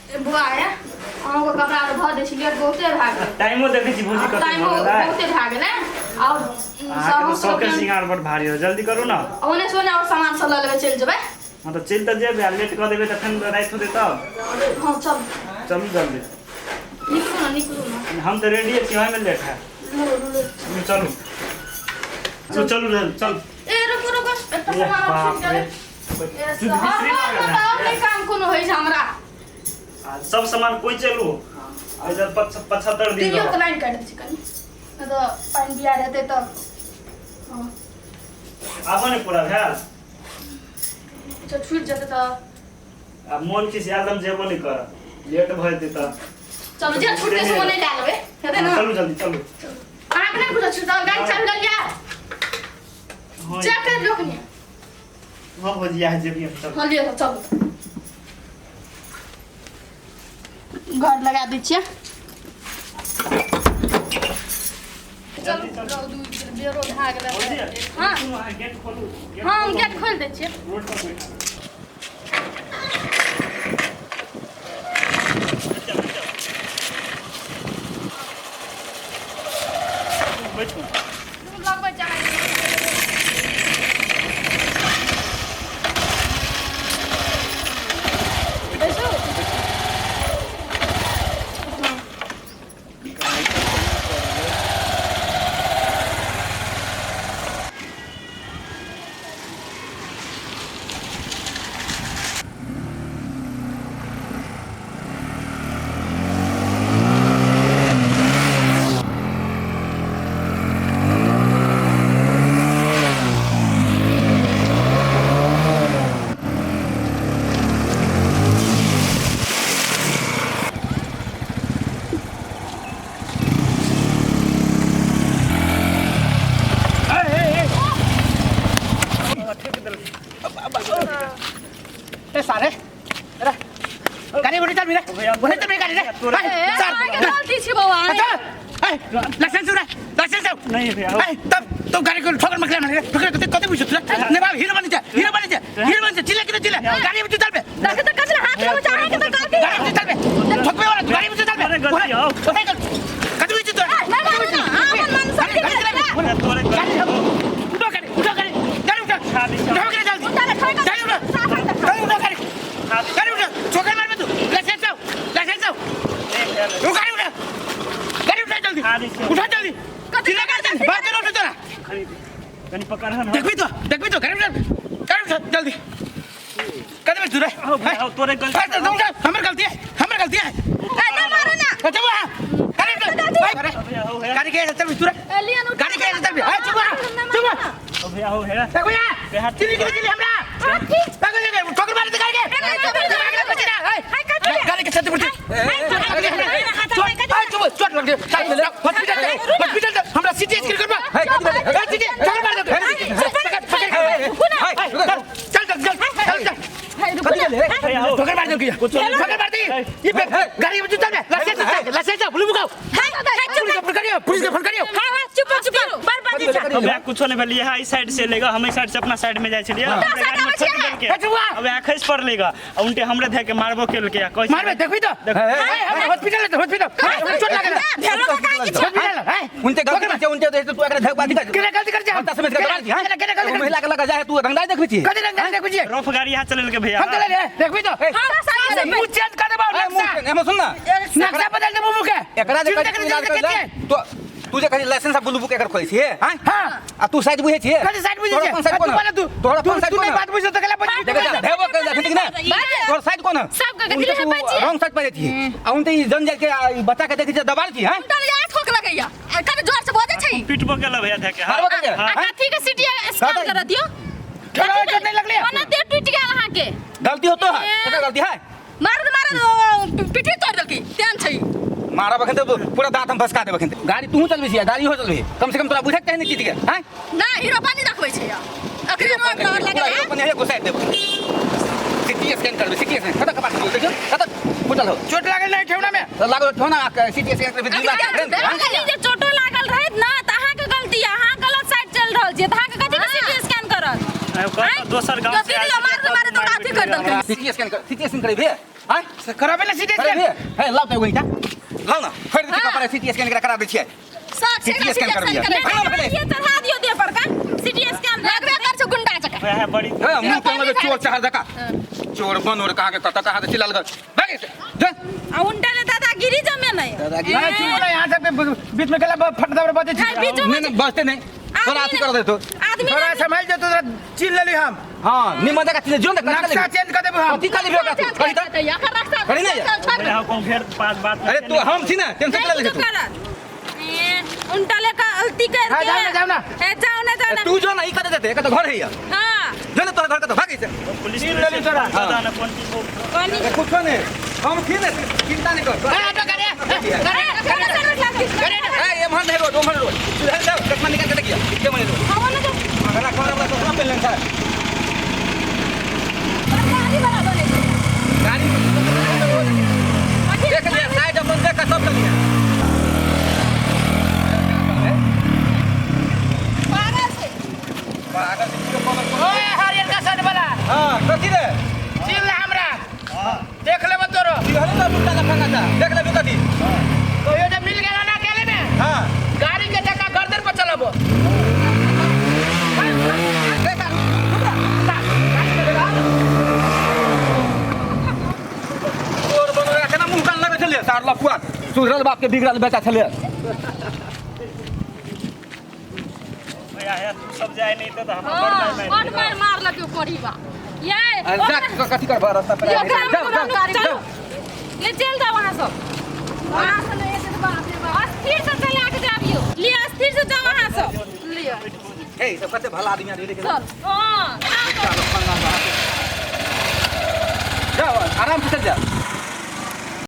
बुआ है अहाँके कपड़ा आर धऽ दै छी, लेट बहुते भए गेलै। टाइमो देखै छी भौजी कते टाइमो भऽ गेलै। बहुते भए गेलै आओर अहाँके तऽ शौके श्रृंगार बड़ भारी हो, जल्दी करू ने। ओने से ओने आओर सामान सब लऽ लेबै, चलि जेबै। हँ तऽ चलि तऽ जेबै, आ लेट कऽ देबै तऽ फेर राति होतै तब। हँ चल, चलू जल्दी। निकलू ने, निकलू ने। हम तऽ रेडिये छी, ओहिमे लेट है। चलू चलू चलू चल। ए रुकू रुकू, एकटा सामान आओर छूटि गेलै। बाप रे, काम कोनो होइ छै हमरा? आ सब सामान कोई चलू आ इधर 75 दिन टीवीओ के रहत। लाइन काटि दै छी कनि, नहि तऽ पानि बिया हेतै तऽ। हँ। आबो ने पूरा भेल। अच्छा, छूटि जेतै तऽ। आ मोन खिसियाल हम जेबो नहि करब, लेट भऽ जेतै तऽ। चलू, जे छूटतै से ओ नहि लए लेबै, हेतै ने? चलू जल्दी चलू। अहाँके नहि बुझल छूटल? गाड़ी चाबी लऽ लिअ। हँ। चेक कर लियौ कनि। हँ भौजी, आइ जेबी हम, चलू। हँ लिअ, चलू, घर लगा दै छियै। चलू, रौद उगि गेलै, बेरो भए गेलै। भौजी, हँ। सुनू, अहाँ गेट खोलू, गेट हँ, हम खोलू। गेट खोलि दै छियै। रोड पर बैठा। बैठू। लगबै चाहै बैसू। ए सारे, अरे गाड़ी बोले चल मेरे, बोले चल मेरे गाड़ी रे। तोरा- ए, चल। अहाँके गलती छी बौआ। अच्छा, ए लाइसेंस उड़ा, लाइसेंस दे। नहीं भैया। ए तब तो गाड़ी को ठोकर मकला मारे, ठोकर कते कते बुझत रे ने बाप, हीरो बनी जा, हीरो बनी जा, हीरो बनी जा, चिल्ला के चिल्ला, गाड़ी में चल बे। देखै तऽ कचरा हाथ लगबै छै, अहाँके तऽ गलती। गाड़ी में चल बे, ठोकबे वाला गाड़ी में चल बे। अरे गलती हो। ओए कते बुझत तोरा? नहि मारू ने, अहाँ अपन मन समझि गाड़ी चला बे। तोरे गाड़ी उठो, गाड़ी उठो, गाड़ी गाड़ी उठो। उठो गाड़ी जल्दी। उतारे, ठोकर। गाड़ी उठो, गाड़ी उठो, गाड़ी गाड़ी उठो, ठोकर मारबे तू। लाइसेंस दो, लाइसेंस दो। वो गाड़ी उठा, गाड़ी उठा जल्दी, उठा जल्दी, चिल्ला कर जल्दी, बात करो, उठा तोरा। कनी पकड़ हन। देखबी तो, देखबी तो, गाड़ी उठा, गाड़ी उठा जल्दी। कदम तू रे। आओ भैया, आओ, तोरे गलती। अरे तुम उठा, हमर गलती है, हमर गलती है। ए, नहि मारू ने। अच्छा वो गाड़ी उठा भाई, भैया हो है। गाड़ी के चल तू रे। ए, लिअ ने, उठा। गाड़ी के चल बे। ए चुप चुप। ओ भैया हो है। देखो यार, चिल्ली चिल्ली चिल्ली हमरा। देखो देखो, ठोकर मारे गाड़ी के। गाड़ी के छत पर चुप, चोट लग गई, हॉस्पिटल चल, हॉस्पिटल चल, हमरा सीटी स्कैन करबा। सीटी ठोकर मार दे, पकड़ पकड़, चल चल चल चल चल। भैया हो। ठोकर मार दे, ठोकर मार दे ये गाड़ी में चल, लाइसेंस लाइसेंस पुलिस बुलाओ, पुलिस को फोन करियो, पुलिस को फोन करियो। तो भैया कुछो नहीं भेल, यहाँ इस साइड से लेगा, हम इस साइड से अपना साइड में जाय छलियै, हमरा गाड़ी में ठोकि देलकै। अब यहाँ खसि पड़लै गा आ उनटे हमरे धए के मारबो केलकै आ कहै छै- मारबे, देखबी तो। हॉस्पिटल हॉस्पिटल चोट लागल, हॉस्पिटल है। उनते गलती छै, उनते तू एकरा धक बाधी कर। केना गलती कर छै? हम समझ के दबाल छी। केना केना गलती कर? महिला के लगा जाए, तू रंगदाई देखबै छी? कथी रंगदारी देखबै छी? रफ गाड़ी यहाँ चलेलकै भैया। हम चले रे, देखबी तो, मुंह चेंज कर देबौ, नक्शा एमे सुन ना। नक्शा बदल देबौ मुंह के। एकरा जे चिंता करे, चिंता करे। तो तू जे कही लाइसेंस आ ब्लू बुक एकर खोलै छियै? हां। हां। आ तू साइड बुझै छियै? कथी साइड बुझै तोहर छियै? कोन साइड तू कोन? बोला तू। तोहर तू कोन साइड तू कोन? नहीं बात बुझै तो केला देख जा, भेबो कर देखै ना, तोहर साइड कोन? सबके कथी ले बची? रॉन्ग साइड पर छी आ उनते ई जन जाय के आ ई बच्चा के देखै छै, दबाल छी। हां। पिटबो केला भैया धए के। हाँ। मारबो केलकै? हाँ। कथी के सीटी स्कैन कर दियो? ठोकर चोट नहीं लगले? ओना देह टूटि गेल अहाँके। गलती होतो है, एकर गलती है। मारत मारत पिठी तोड़ि देलकै, तेहन छै। मारब अखन तऽ पूरा दांत हम भसका देब अखन। गाड़ी तूहू चलबै छी, गाड़ी हो चलबै, कम से कम तोरा बुझक चाही ने चीज के। हैं? ना हीरो पानी देखबै छै, अखने रोड लग पूरा लगल। अपन हे घुसाइ देब, सिटी स्कैन करबै, सिटी स्कैन कतऽ कपार खुजल देखियौ, कतऽ फुटल हो? चोट लागल नहीं ठेहुना में? तऽ लागल ठो ना, सिटी स्कैन करबै 2 लाख। अखनी जे चोटो लागल रहैत ना तऽ अहाँके गलती यऽ, अहाँ गलत साइड चलि रहल छियै तऽ अहाँके कथी के सिटी स्कैन करत? दोसर गाँव से मारत मारत ओकरा अथी कर देलकै। सीटी स्कैन कर, सीटी स्कैन करेबे? आय से कराबे ना सीटी करेबे? स्कैन। हे, लाउ त एगो ईटा लाउ ना, फाड़ि दै छियै कपड़ा, सीटी स्कैन एकरा करा दै छियै। साथ से सीटी स्कैन करबियै। ये चढ़ा दियो देह पर का सीटी स्कैन लगबे कर छौ गुंडा जकाँ। वएह बड़ी हे, मुंह पे लगे चोर चहर जका, चोर बनोर कहाँ के कत कहाँ से चिल्ला लगल, भागे से जा। आ उनटा ले दादागिरी जमे नहीं। दादागिरी। हाँ, चुप ना, यहाँ सब के बीच में गेला फट दबड़ बजे छी। है, बीचो में नहीं नहीं, बसते नहीं, थोड़ा अथी कर दे तो। आदमी थोड़ा संभाल जो, तोरा चिल्ल लेली हम। हां, निमन जगह चिल्ल जो ना, कथी नक्शा चेंज कर देबो हम। कथी कर लेबे ओकरा तू? कही त। एकर रक्षा करी नहीं। छोड़। वएह कहूँ फेर बात बात। अरे तू हम छी ना, टेंशन नहीं ले ले कुछो तू। करत। ए, उनटा ले का गलती कर हाँ, के। जाओ ना, जाओ ना। ए, जाओ ना, जाओ ना। तू जो ना ई कते देते, एकर तो घर है या। हां। जो ना तोरा घर के तो भागे से। पुलिस चिल्ल लेली तोरा। पता ना कौन चीज को। कोनी कुछो नहीं, हम छी ना, चिंता नहीं कर। ए, ऑटो करे। अरे चलो चलो चलो। ए, एम्हर नहीं रोड, ओम्हर रोड। इधर जाओ, चश्मा निकाल के देखिए के मने रोड। हवा ना जो अगला कोना वाला चश्मा पहन लेन सर। गाड़ी वाला बने छै। गाड़ी देख लिया, साइड अपन देख के सब चलिए। पागल छै। पागल से कियो कोनो ओए हरियर का शर्ट वाला। हां, कथी रे? चिल्ल हमरा। देख लेबो तोरो। हले ना लुटा लफंगा था, देख लेबे कथी। तो ये जब मिल गेला ना अकेले में, हां, गाड़ी के चक्का गर्दन पर चलाबो। चोर बनोरा केना मुंह कान लगै छलै सार लफुआ, सुधरल बाप के बिगड़ल बेटा छलै। भैया हे, तू सब जाए नहीं तो हम बड़ हाँ, मार बड़ मार मारलक यो कोढ़ीबा। ये अरे जा, कथी करबा रास्ता पर? यो जाओ जाओ चलो ले चल जाओ वहां सब। वहाँ से नहीं एते तऽ बाप रे बाप। अस्थिर से चला के जाबियो ले, अस्थिर से जाओ वहां सब। लिअ। हे, सब कते भला आदमी आदमी लेकिन चल। हां। जाओ, आराम से चल जा।